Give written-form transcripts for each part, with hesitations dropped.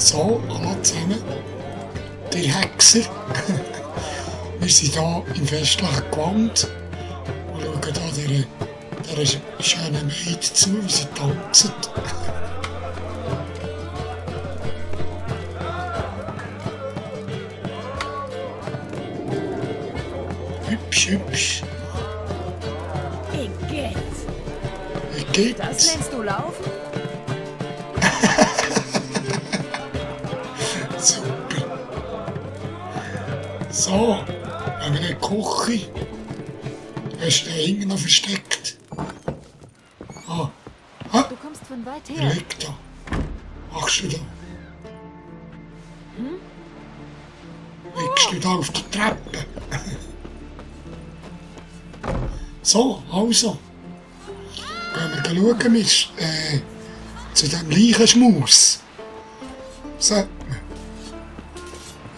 So, alle zusammen. Die Hexer. Wir sind hier im festlichen Gewand und schauen hier dieser schönen Maid zu, wie sie tanzt. Hübsch, hübsch. Igitt. Wie geht's? Das nennst du laufen? Super. So, wenn wir in die Küche. Hast du den hinten noch versteckt? Ah, Du kommst von weit er her. liegt da. Machst du da? Liegst du da auf der Treppe? So, also. Gehen wir schauen, zu dem Leichenschmaus. Sagt man.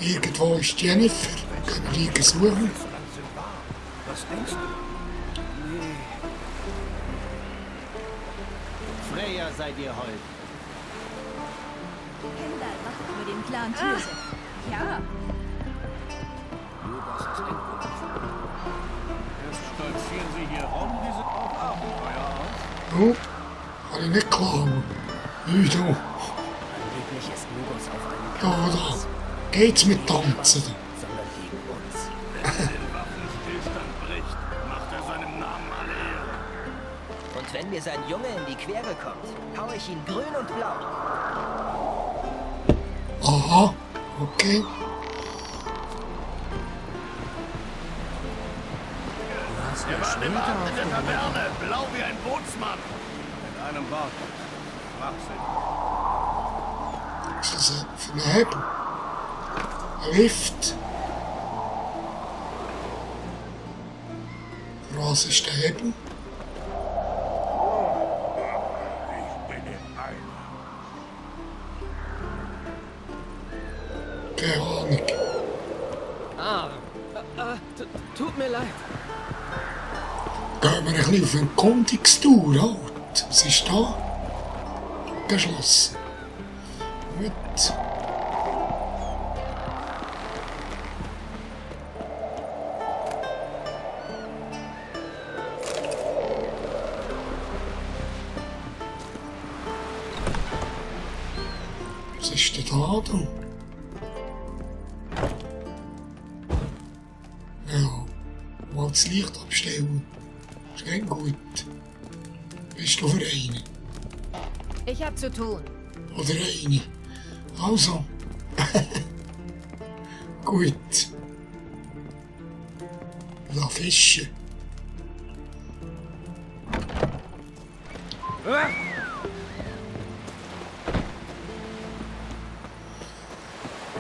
Irgendwo ist Jennifer. Können wir die suchen? Was denkst du? Freya sei dir hold. Kendall wacht über dem Clan Thyrse. Ja, Nur das ist endgültig. Jetzt stolzieren sie hier rum, die sind auf Abenteuer aus. Oh, kann ich nicht klauen. Wie da? Angeblich ist Logos auf einen Da, da. Geht's mit Tanzen? sondern gegen uns. Wenn den Waffenstillstand bricht, macht er seinem Namen alle Ehre. Und wenn mir sein Junge in die Quere kommt, hau ich ihn grün und blau. Aha, okay. Er war dem Abend in der Taverne, blau wie ein Bootsmann. Mit einem Wort. Schwachsinn. Was ist das für ein Hebel? Ein Lift. Für was ist der Hebel? Ich bin im Eimer. Keine Ahnung. Tut mir leid. Gehen wir ein bisschen auf eine Erkundungstour halt. Was ist da? Geschlossen. Gut. Was ist denn da drin? Ja, mal das Licht abstellen. Ist nicht gut. Bist du für eine? ich hab zu tun. Oder eine? Also. Gut. La Fische.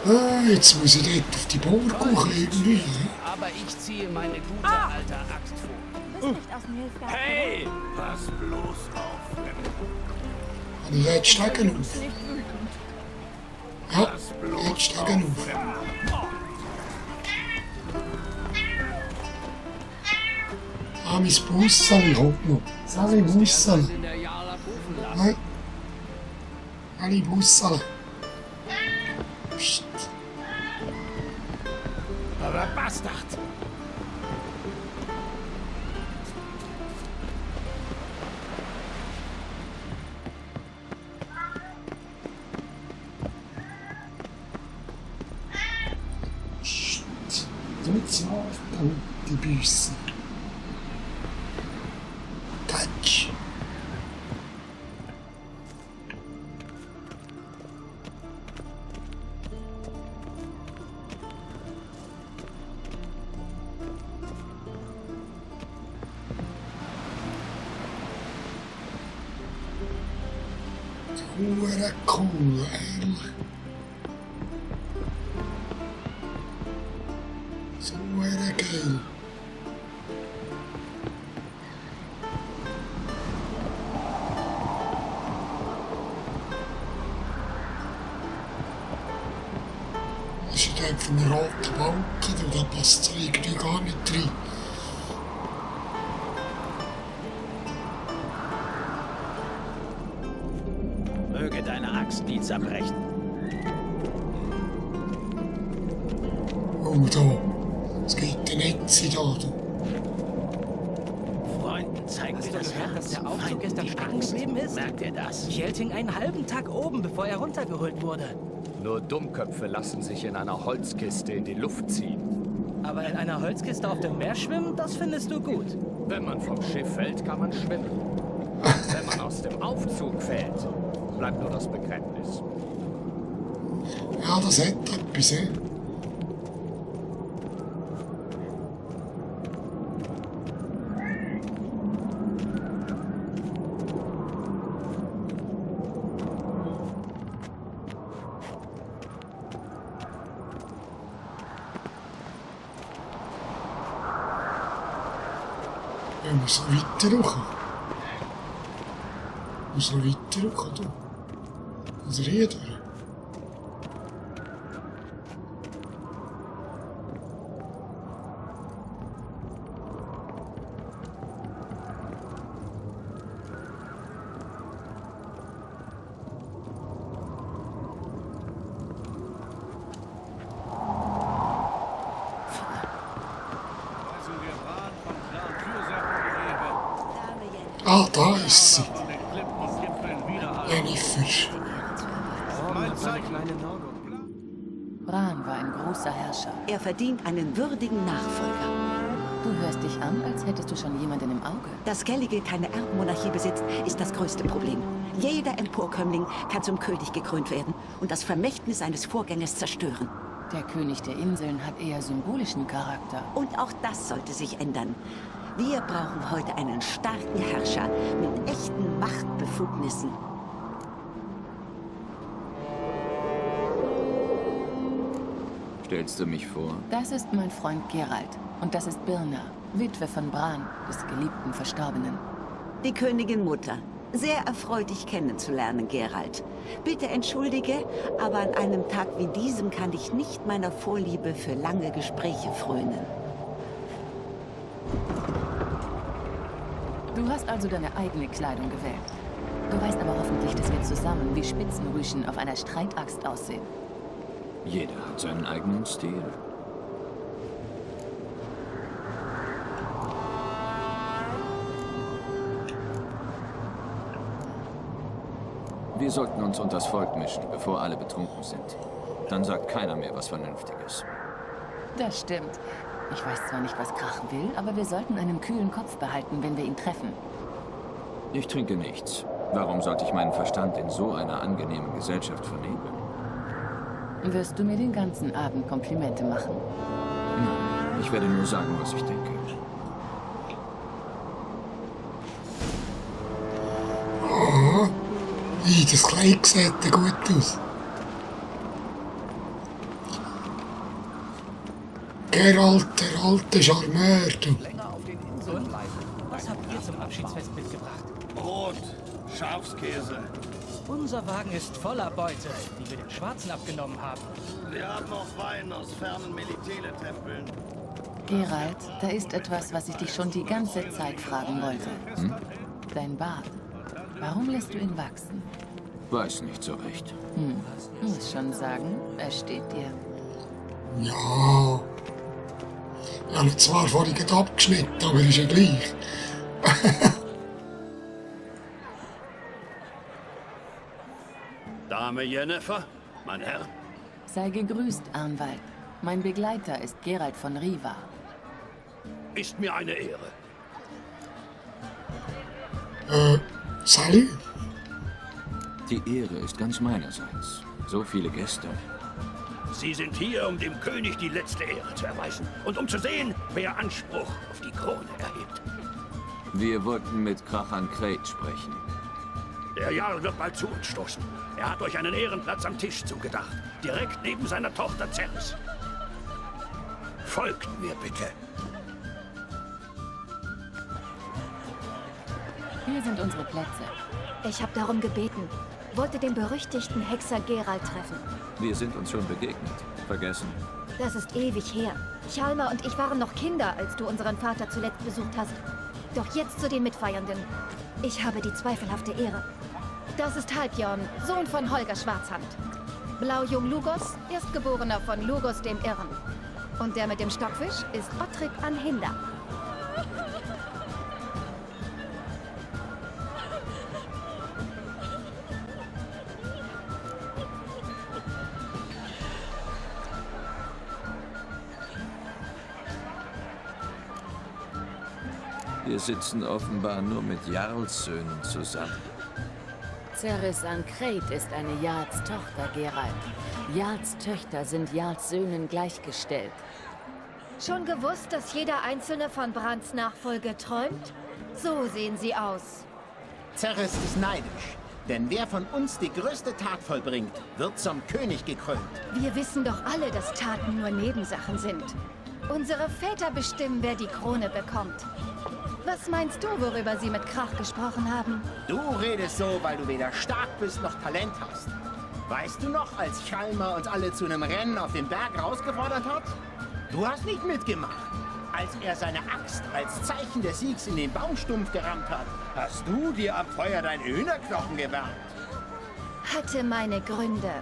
Ah, jetzt muss ich dort auf die Burg hoch irgendwie. Aber ich ziehe meine gute alte Axt vor. Du bist nicht aus dem Hilfsgarten. Hey! Pass bloß auf, Habe ich jetzt Stegen auf? Nicht wütend. Ja, jetzt Stegen auf. Ah, mein Bussali kommt noch. Sali Bussali. In der Jarla rufen lassen. Nein. Alle Bussali. Psst. Aber Bastard! Psst. Jetzt warten die Büsse. Touch. Hure cool, ehrlich. So hure geil. Das ist einfach ein roter Balken, und da passt es irgendwie gar nicht rein. Möge deine Axt nie zerbrechen. Oh, da. Es gibt ein Netz da. Freunden zeigen Hast wir du das gehört, dass Herz. der Aufzug gestern Die stecken Angst. geblieben ist? Merkt ihr das? Kjeld hing einen halben Tag oben, bevor er runtergeholt wurde. Nur Dummköpfe lassen sich in einer Holzkiste in die Luft ziehen. Aber in einer Holzkiste auf dem Meer schwimmen, das findest du gut. Wenn man vom Schiff fällt, kann man schwimmen. Wenn man aus dem Aufzug fällt, bleibt nur das Begräbnis. Ja, das hat etwas, eh? Ja, muss noch weiter hoch. Muss noch weiter hoch, du. Also hier durch. Also wir waren vom Clan Türsachen Ah, da ist sie. von den Klippengipfeln widerhallen. Jennifer. Mein Zeichen. Bran war ein großer Herrscher. Er verdient einen würdigen Nachfolger. Du hörst dich an, als hättest du schon jemanden im Auge. Dass Skellige keine Erbmonarchie besitzt, ist das größte Problem. Jeder Emporkömmling kann zum König gekrönt werden und das Vermächtnis seines Vorgängers zerstören. Der König der Inseln hat eher symbolischen Charakter. Und auch das sollte sich ändern. Wir brauchen heute einen starken Herrscher mit echten Machtbefugnissen. Stellst du mich vor? Das ist mein Freund Geralt. Und das ist Birna, Witwe von Bran, des geliebten Verstorbenen. Die Königin Mutter. Sehr erfreut, dich kennenzulernen, Geralt. Bitte entschuldige, aber an einem Tag wie diesem kann ich nicht meiner Vorliebe für lange Gespräche frönen. Du hast also deine eigene Kleidung gewählt. Du weißt aber hoffentlich, dass wir zusammen wie Spitzenrüschen auf einer Streitaxt aussehen. Jeder hat seinen eigenen Stil. Wir sollten uns unters Volk mischen, bevor alle betrunken sind. Dann sagt keiner mehr was Vernünftiges. Das stimmt. Ich weiß zwar nicht, was Krach will, aber wir sollten einen kühlen Kopf behalten, wenn wir ihn treffen. Ich trinke nichts. Warum sollte ich meinen Verstand in so einer angenehmen Gesellschaft vernebeln? Wirst du mir den ganzen Abend Komplimente machen? Nein, ich werde nur sagen, was ich denke. Oh, das Kleid sieht gut aus. Geralt, der alte Charmeur, du. Länger auf den Inseln bleiben. Was habt ihr zum Abschiedsfest mitgebracht? Brot, Schafskäse. Unser Wagen ist voller Beute, die wir den Schwarzen abgenommen haben. Wir haben noch Wein aus fernen Melitele-Tempeln. Geralt, da ist etwas, was ich dich schon die ganze Zeit fragen wollte. Dein Bart. Warum lässt du ihn wachsen? Weiß nicht so recht. Muss schon sagen, er steht dir. Ja. Ich habe ihn zwar vorhin gerade abgeschnitten, aber ist ja gleich. Dame Jennifer, mein Herr. Sei gegrüßt, Arnwald. Mein Begleiter ist Geralt von Riva. Ist mir eine Ehre. Salut. Die Ehre ist ganz meinerseits. So viele Gäste. Sie sind hier, um dem König die letzte Ehre zu erweisen und um zu sehen, wer Anspruch auf die Krone erhebt. Wir wollten mit Krachan Krejt sprechen. Der Jarl wird bald zu uns stoßen. Er hat euch einen Ehrenplatz am Tisch zugedacht, direkt neben seiner Tochter Cerys. Folgt mir bitte. Hier sind unsere Plätze. Ich habe darum gebeten. Wollte den berüchtigten Hexer Geralt treffen. Wir sind uns schon begegnet. Vergessen? Das ist ewig her. Chalmer und ich waren noch Kinder, als du unseren Vater zuletzt besucht hast. Doch jetzt zu den Mitfeiernden. Ich habe die zweifelhafte Ehre. Das ist Halbjorn, Sohn von Holger Schwarzhand. Blaujung Lugos, Erstgeborener von Lugos dem Irren. Und der mit dem Stockfisch ist Ottrik Anhinder. Wir sitzen offenbar nur mit Jarlssöhnen zusammen. Cerys an Krayt ist eine Jarls Tochter, Geralt. Jarls Töchter sind Jarls Söhnen gleichgestellt. Schon gewusst, dass jeder Einzelne von Brands Nachfolge träumt? So sehen sie aus. Cerys ist neidisch. Denn wer von uns die größte Tat vollbringt, wird zum König gekrönt. Wir wissen doch alle, dass Taten nur Nebensachen sind. Unsere Väter bestimmen, wer die Krone bekommt. Was meinst du, worüber sie mit Krach gesprochen haben? Du redest so, weil du weder stark bist noch Talent hast. Weißt du noch, als Chalmar uns alle zu einem Rennen auf den Berg rausgefordert hat? Du hast nicht mitgemacht. Als er seine Axt als Zeichen des Siegs in den Baumstumpf gerammt hat, hast du dir am Feuer deinen Hühnerknochen gewärmt. Hatte meine Gründe.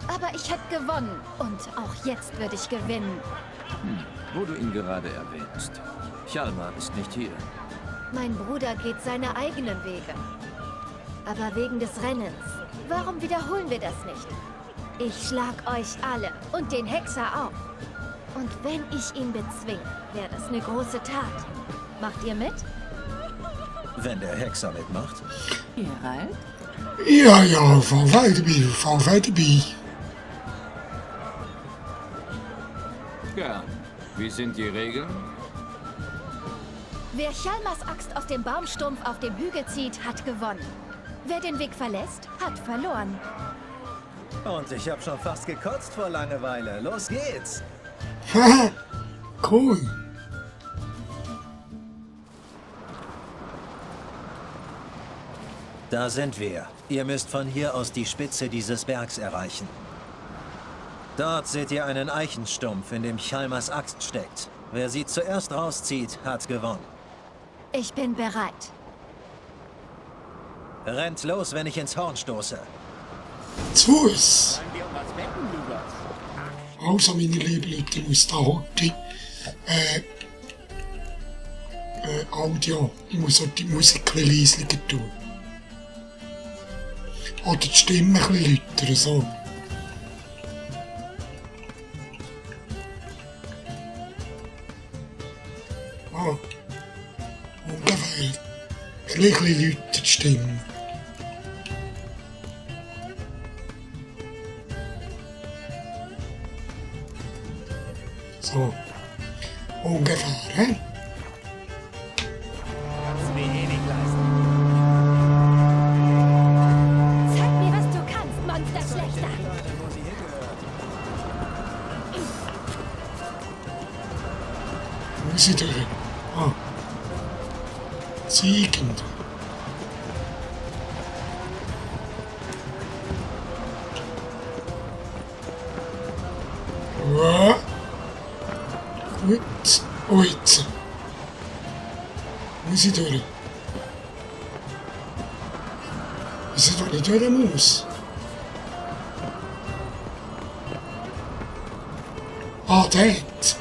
Aber ich hätte gewonnen. Und auch jetzt würde ich gewinnen. Wo du ihn gerade erwähnst. Chalmar ist nicht hier. Mein Bruder geht seine eigenen Wege. Aber wegen des Rennens. Warum wiederholen wir das nicht? Ich schlag euch alle und den Hexer auch. Und wenn ich ihn bezwinge, wäre das eine große Tat. Macht ihr mit? Wenn der Hexer mitmacht. Geralt? Ja, val dabei. Gern. Wie sind die Regeln? Wer Chalmars Axt aus dem Baumstumpf auf dem Hügel zieht, hat gewonnen. Wer den Weg verlässt, hat verloren. Und ich habe schon fast gekotzt vor Langeweile. Los geht's! Haha, cool. Da sind wir. Ihr müsst von hier aus die Spitze dieses Bergs erreichen. Dort seht ihr einen Eichenstumpf, in dem Chalmars Axt steckt. Wer sie zuerst rauszieht, hat gewonnen. Ich bin bereit. Rennt los, wenn ich ins Horn stoße. Zu Fuß. Wollen wir um was wetten, Lugas? Also, meine lieben Leute, ich muss da heute Audio, ich muss auch die Musik ein bisschen leiser tun. Oder die Stimme ein bisschen lauter, so. Ah, ungefähr. Ein bisschen lauter die Stimme. So, ungefähr, hä? Kannst du mir eh nicht leisten. Zeig mir, was du kannst, Monsterschlechter! Wo ist sie denn? Ah. Siegend. Ja. Gut. Oh, jetzt. Wo ist sie durch? Ist sie doch nicht durch muss? Ah, dort.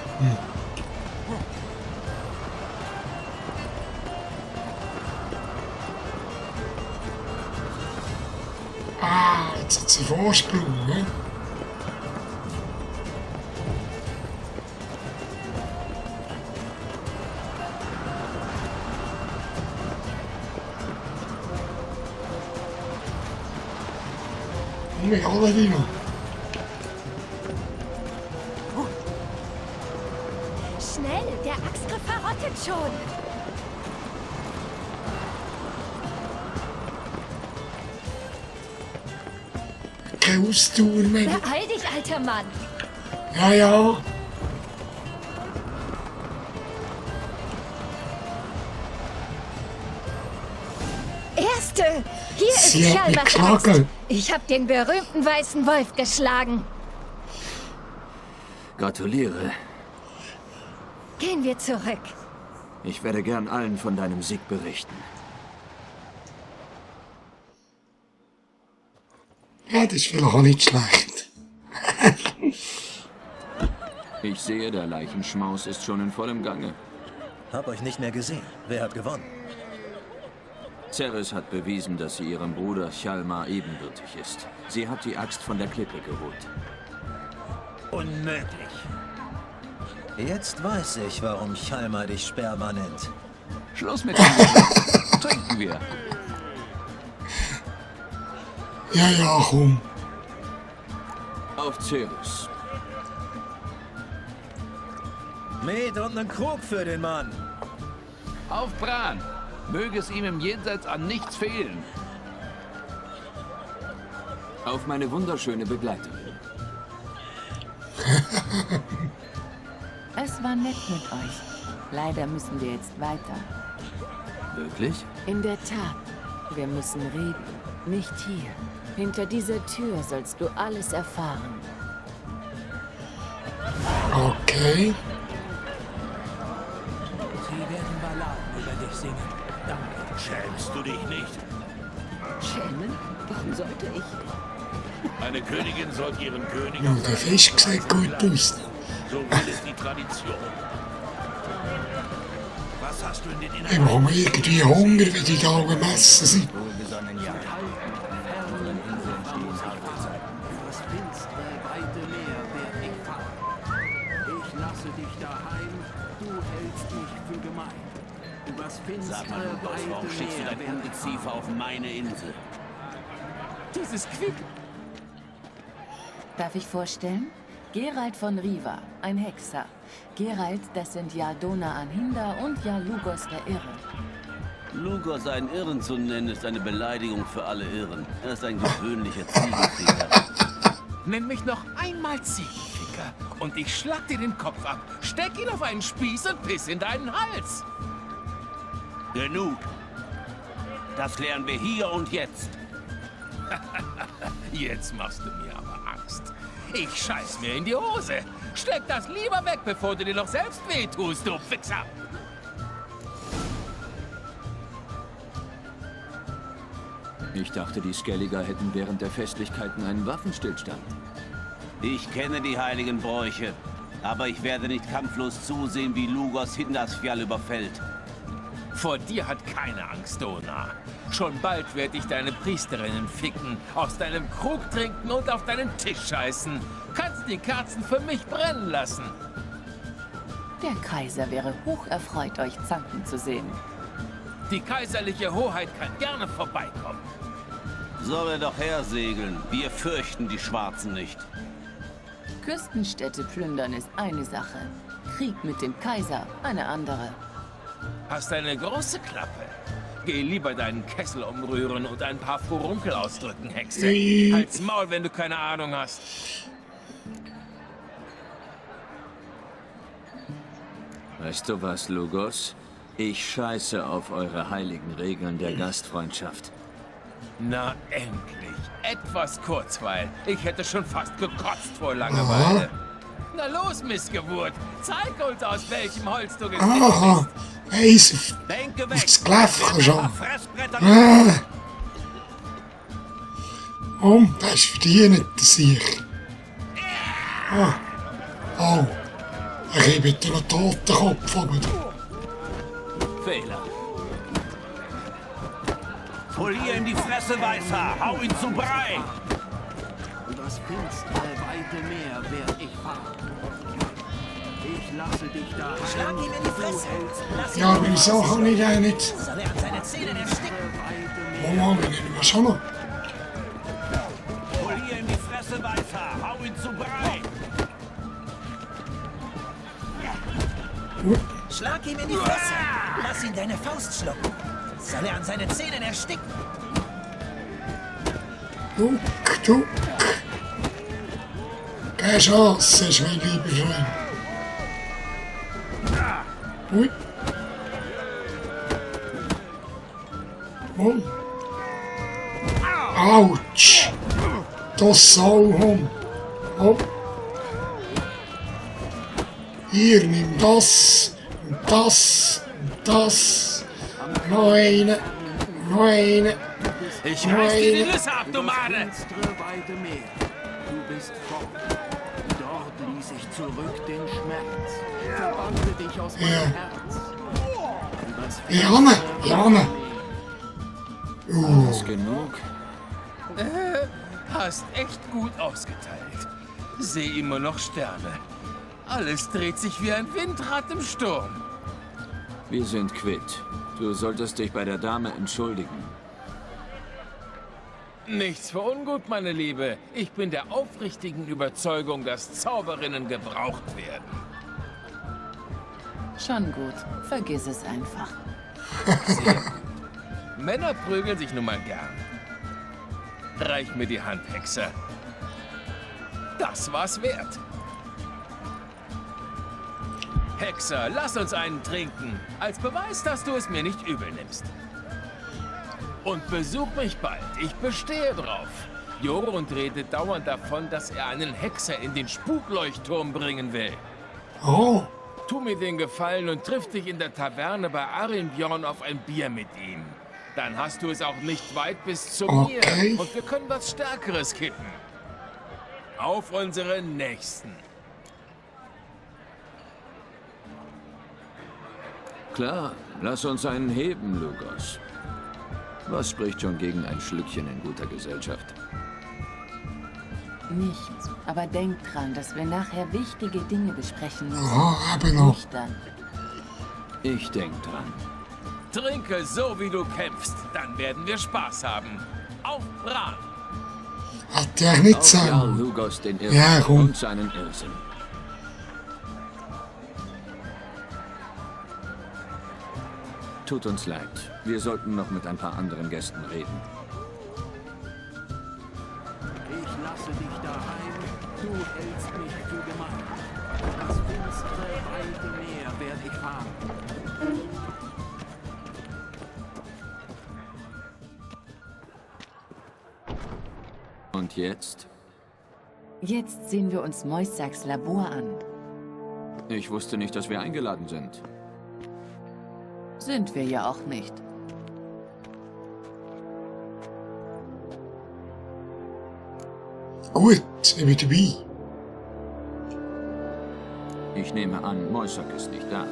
Ah, jetzt hat sie Vorsprung, ne? Alle wieder. Schnell, der Axtgriff verrottet schon! Kein Ausdauer mehr. Beeil dich, alter Mann! Ja, ja. Erste! Hier Sie ist hat mich Chalmars geschlagen. Axt. Ich hab den berühmten weißen Wolf geschlagen. Gratuliere. Gehen wir zurück. Ich werde gern allen von deinem Sieg berichten. Ja, das ist vielleicht auch nicht schlecht. Ich sehe, der Leichenschmaus ist schon in vollem Gange. Hab euch nicht mehr gesehen. Wer hat gewonnen? Ceres hat bewiesen, dass sie ihrem Bruder Hjalmar ebenbürtig ist. Sie hat die Axt von der Klippe geholt. Unmöglich. Jetzt weiß ich, warum Hjalmar dich Sperma nennt. Schluss mit dem Gelaber. Trinken wir. Ja, komm. Auf Ceres. Met und einen Krug für den Mann. Auf Bran! Möge es ihm im Jenseits an nichts fehlen. Auf meine wunderschöne Begleiterin. Es war nett mit euch. Leider müssen wir jetzt weiter. Wirklich? In der Tat. Wir müssen reden. Nicht hier. Hinter dieser Tür sollst du alles erfahren. Okay. Sie werden Balladen über dich singen. Danke. Schämst du dich nicht? Schämen? Warum sollte ich? Eine Königin sollte ihren König Ja, der Fisch sieht gut aus. So will es die Tradition. Was hast du in den Ich bekomme irgendwie Hunger, wenn die da gemessen sind. Wohlgesonnen, ja. Das finstere, weite Meer werd ich fahren. Ich lasse dich daheim, du hältst mich für gemein. Übers finstere, weite Meer werd ich fahren. Auf meine Insel. Dieses Quick. Darf ich vorstellen? Geralt von Riva, ein Hexer. Geralt, das sind ja Dona Anhinda und ja Lugos der Irre. Lugos einen Irren zu nennen, ist eine Beleidigung für alle Irren. Er ist ein gewöhnlicher Ziegenficker. Nenn mich noch einmal Ziegenficker und ich schlag dir den Kopf ab, steck ihn auf einen Spieß und piss in deinen Hals. Genug. Das klären wir hier und jetzt. Jetzt machst du mir aber Angst. Ich scheiß mir in die Hose. Steck das lieber weg, bevor du dir noch selbst wehtust, du Fixer. Ich dachte, die Skelliger hätten während der Festlichkeiten einen Waffenstillstand. Ich kenne die heiligen Bräuche, aber ich werde nicht kampflos zusehen, wie Lugos Hindasfjall überfällt. Vor dir hat keine Angst, Dona. Schon bald werde ich deine Priesterinnen ficken, aus deinem Krug trinken und auf deinen Tisch scheißen. Kannst die Kerzen für mich brennen lassen. Der Kaiser wäre hocherfreut, euch zanken zu sehen. Die kaiserliche Hoheit kann gerne vorbeikommen. Soll er doch hersegeln. Wir fürchten die Schwarzen nicht. Küstenstädte plündern ist eine Sache. Krieg mit dem Kaiser eine andere. Hast eine große Klappe. Geh lieber deinen Kessel umrühren und ein paar Furunkel ausdrücken, Hexe. Halt's Maul, wenn du keine Ahnung hast. Weißt du was, Lugos? Ich scheiße auf eure heiligen Regeln der Gastfreundschaft. Na, endlich. Etwas Kurzweil. Ich hätte schon fast gekotzt vor Langeweile. Na los, Missgeburt. Zeig uns, aus welchem Holz du geschnitten Aha, bist. eins auf das Kläffchen schon. Das ist verdient, der Sieg. Oh, ich gebe dir einen Totenkopf. Fehler. Polier ihm die Fresse, Weißhaar. Hau ihn zu Brei. Übers finstere, weite Meer werd ich fahren. Ich lasse dich daheim. Schlag ihm in die Fresse. Lass ihn Ja, wieso kann ich den nicht? Soll er an seinen Zähnen ersticken? Oh, wir nehmen wir schon noch. Polier ihm die Fresse, Weißhaar. Hau ihn zu Brei. Schlag ihm in die Fresse. Lass ihn deine Faust schlucken. Soll er an seinen Zähnen ersticken? Duck, duck. Keine Chance, ist mein lieber Freund. Ui. Oh. Autsch. Das Sauhund. Oh. Hier, nimm das. Und das. Und das. Noch eine. Noch eine. Ich reiß dir die Nüsse ab, du Made! Finstere, weite Meer. Du bist fort. Dort ließ ließ ich zurück den Schmerz. Verbannte dich aus meinem Herz. Jane! Alles genug? Hast echt gut ausgeteilt. Seh immer noch Sterne. Alles dreht sich wie ein Windrad im Sturm. Wir sind quitt. Du solltest dich bei der Dame entschuldigen. Nichts für ungut, meine Liebe. Ich bin der aufrichtigen Überzeugung, dass Zauberinnen gebraucht werden. Schon gut. Vergiss es einfach. Sehr gut. Männer prügeln sich nun mal gern. Reich mir die Hand, Hexer. Das war's wert. Hexer, lass uns einen trinken. Als Beweis, dass du es mir nicht übel nimmst. Und besuch mich bald. Ich bestehe drauf. Jorund redet dauernd davon, dass er einen Hexer in den Spukleuchtturm bringen will. Oh. Tu mir den Gefallen und triff dich in der Taverne bei Arinbjorn auf ein Bier mit ihm. Dann hast du es auch nicht weit bis zu mir. Und wir können was Stärkeres kippen. Auf unseren Nächsten. Klar, lass uns einen heben, Lugos. Was spricht schon gegen ein Schlückchen in guter Gesellschaft? Nichts. Aber denk dran, dass wir nachher wichtige Dinge besprechen müssen. Ja, aber noch. Nüchtern. Ich denk dran. Trinke so, wie du kämpfst. Dann werden wir Spaß haben. Auf Bran! Hat der nicht Auf Jarl sagen. Lugos den Irrsinn Ja, komm. und seinen Irrsinn. Tut uns leid. Wir sollten noch mit ein paar anderen Gästen reden. Ich lasse dich daheim, du hältst mich für gemein. Das finstere, weite Meer werd ich fahren. Und jetzt? Jetzt sehen wir uns Moissaks Labor an. Ich wusste nicht, dass wir eingeladen sind. Sind wir ja auch nicht. Gut, sind wir dabei. Ich nehme an, Moissak ist nicht da.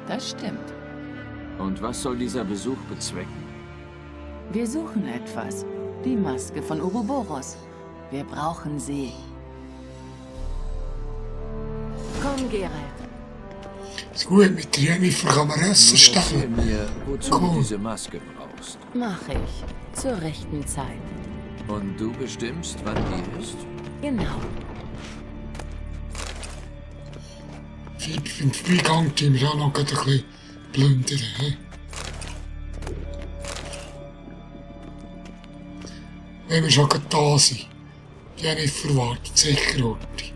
Das stimmt. Und was soll dieser Besuch bezwecken? Wir suchen etwas. Die Maske von Ouroboros. Wir brauchen sie. Komm, Geralt. Ist gut, mit der Jennifer kann man Essen Erzähl stellen. mir, wozu du diese Maske brauchst. Mach ich. Zur rechten Zeit. Und du bestimmst, wann die ist? Genau. Im Vorbeigang tun wir auch noch ein bisschen plündern. He? Wenn wir schon gerade da sind. Jennifer wartet sicher, Orti.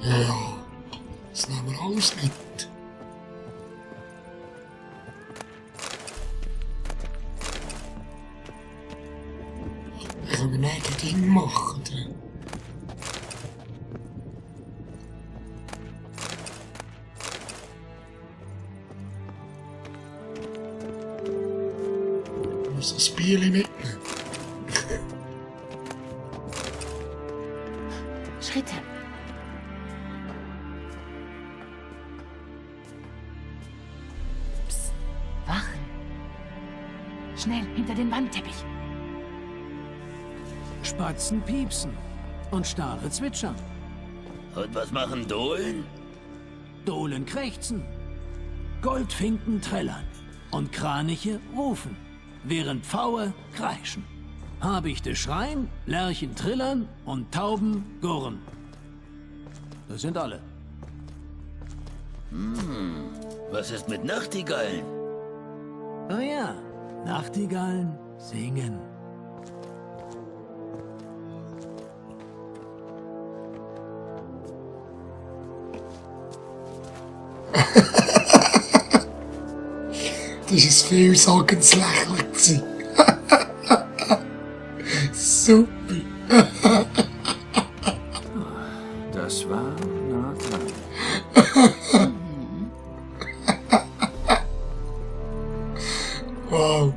Ja, das nehmen wir alles mit. Dann können wir nicht ein Ding machen. Dann. Ich muss das Bierchen mitnehmen. Schritte. Psst. Wachen. Schnell, hinter den Wandteppich. Spatzen piepsen und Stare zwitschern. Und was machen Dohlen? Dohlen krächzen. Goldfinken trällern und Kraniche rufen, während Pfaue kreischen. Habichte schreien, Lerchen trillern und Tauben gurren. Das sind alle. Was ist mit Nachtigallen? Oh ja, Nachtigallen singen. Das ist ein vielsagenslächler gewesen. Super. Das war nah dran. Wow.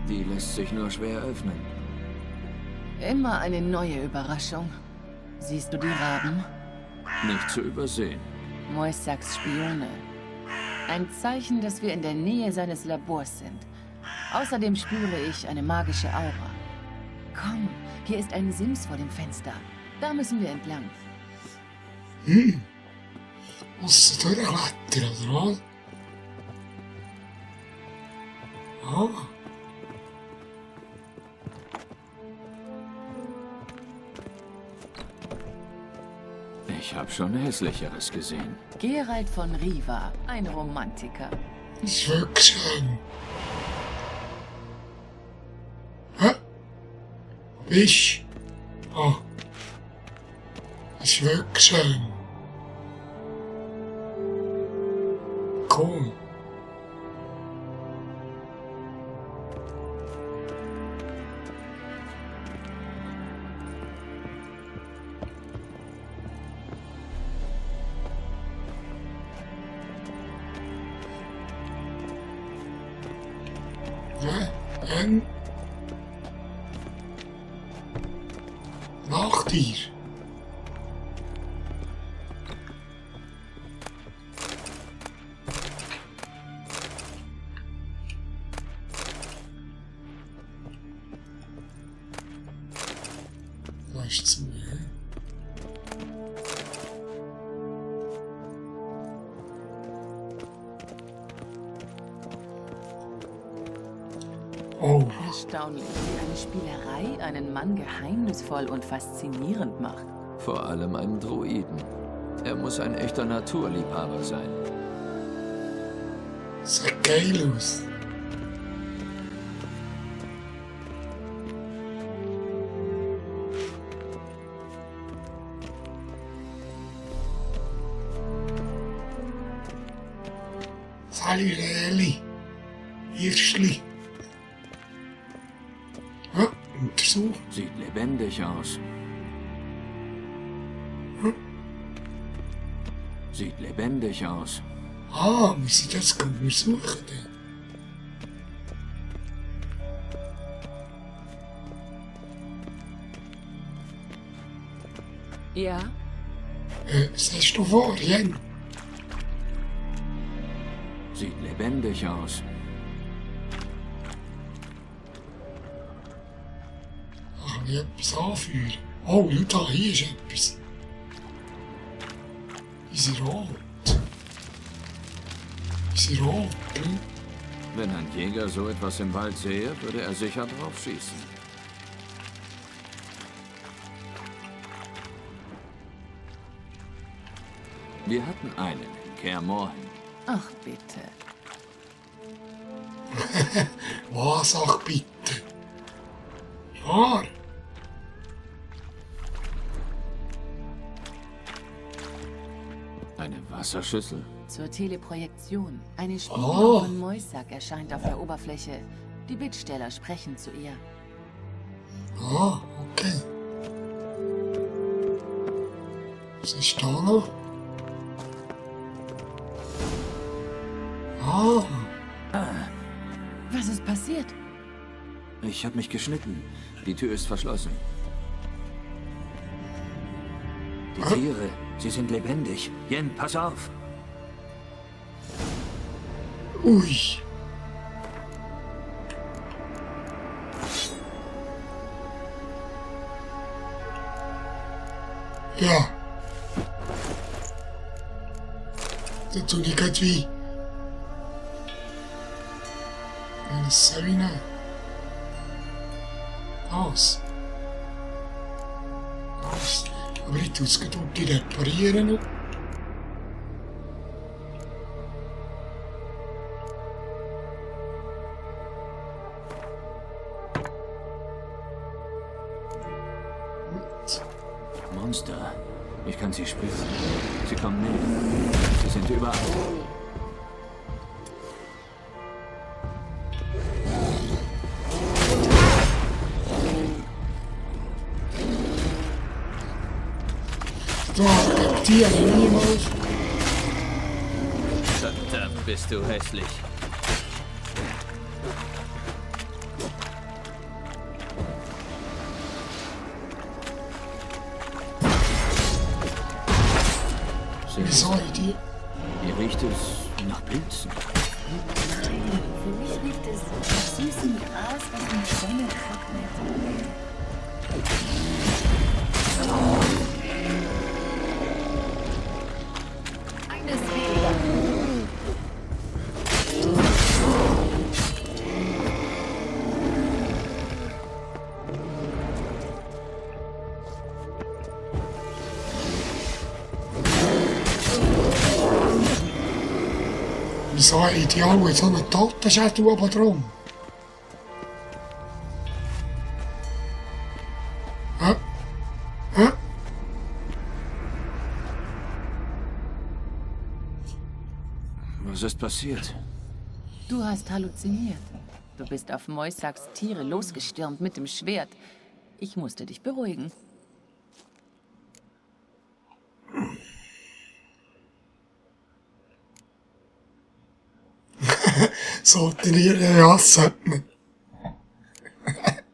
Die lässt sich nur schwer öffnen. Immer eine neue Überraschung. Siehst du die Raben? Nicht zu übersehen. Moissaks Spione. Ein Zeichen, dass wir in der Nähe seines Labors sind. Außerdem spüre ich eine magische Aura. Komm, hier ist ein Sims vor dem Fenster. Da müssen wir entlang. Musst du durchklettern, oder was? Ah. Ich habe schon Hässlicheres gesehen. Geralt von Riva, ein Romantiker. Das ist wirklich schön. Hä? Wo bist du? Ah. Das ist wirklich schön. Cool. Nach dir. Da ist zu, hä? Oh. Erstaunlich, wie eine Spielerei einen Mann geheimnisvoll und faszinierend macht. Vor allem einen Druiden. Er muss ein echter Naturliebhaber sein. Sieht geil aus. Salireli. Hirschli. Ja, untersucht. Sieht lebendig aus. Sieht lebendig aus. Ah, muss ich das untersuchen denn? Ja? Was hast du vor, Jen? Sieht lebendig aus. Kann ich etwas anführen? Oh, schau da, hier ist etwas. Ist sie rot? Ist sie rot? Hm? Wenn ein Jäger so etwas im Wald sähe, würde er sicher drauf schießen. Wir hatten einen in Kaer Morhen. Ach, bitte. Was, ach bitte? Ja. Eine Wasserschüssel. Zur Teleprojektion. Eine Spiegelung Oh. von Moissak erscheint auf der Oberfläche. Die Bittsteller sprechen zu ihr. Ah, okay. Was ist da noch? Ah, Was ist passiert? Ich habe mich geschnitten. Die Tür ist verschlossen. Die Tiere, sie sind lebendig. Jen, pass auf. ui. Ja. Da tue ich grad wie. Was soll ich nehmen? Das. Das. Aber ich tue es gerade reparieren noch. Monster. Ich kann sie spüren. Sie kommen näher. Sie sind überall. Da, die niemals. Verdammt, bist du hässlich. Wie soll ich die? Hier riecht es nach Pilzen. Für mich riecht es nach süßem Gras, was in der Sonne trocknet. Eines weniger. Wieso haben die alle so einen Totenschädel oben drum? Hä? Hä? Was ist passiert? Du hast halluziniert. Du bist auf Moisaks Tiere losgestürmt mit dem Schwert. Ich musste dich beruhigen. Sollten ihre Rasse.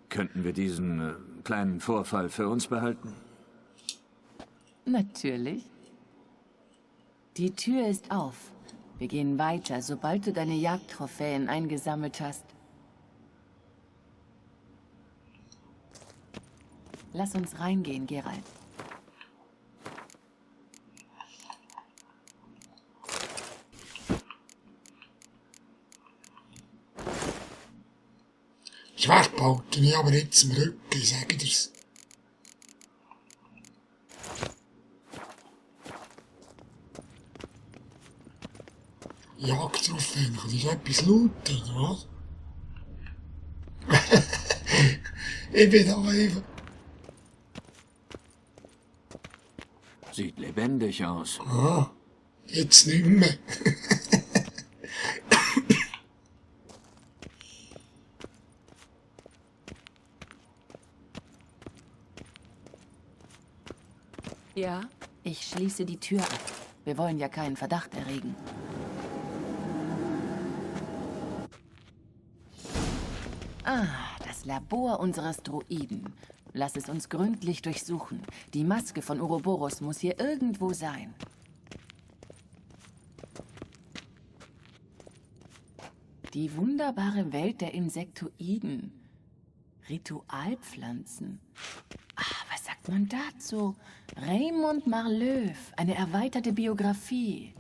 Könnten wir diesen kleinen Vorfall für uns behalten? Natürlich. Die Tür ist auf. Wir gehen weiter, sobald du deine Jagdtrophäen eingesammelt hast. Lass uns reingehen, Geralt. Schwertbalken, ich aber jetzt im Rücken, ich sage dir's. Jagdtrophäen, kann ich etwas looten, oder was? Ich bin da einfach. Sieht lebendig aus. Ah, jetzt nicht mehr. Ja? Ich schließe die Tür ab. Wir wollen ja keinen Verdacht erregen. Ah, das Labor unseres Droiden. Lass es uns gründlich durchsuchen. Die Maske von Ouroboros muss hier irgendwo sein. Die wunderbare Welt der Insektoiden. Ritualpflanzen. Was sagt man dazu? Raymond Marleuf, eine erweiterte Biografie.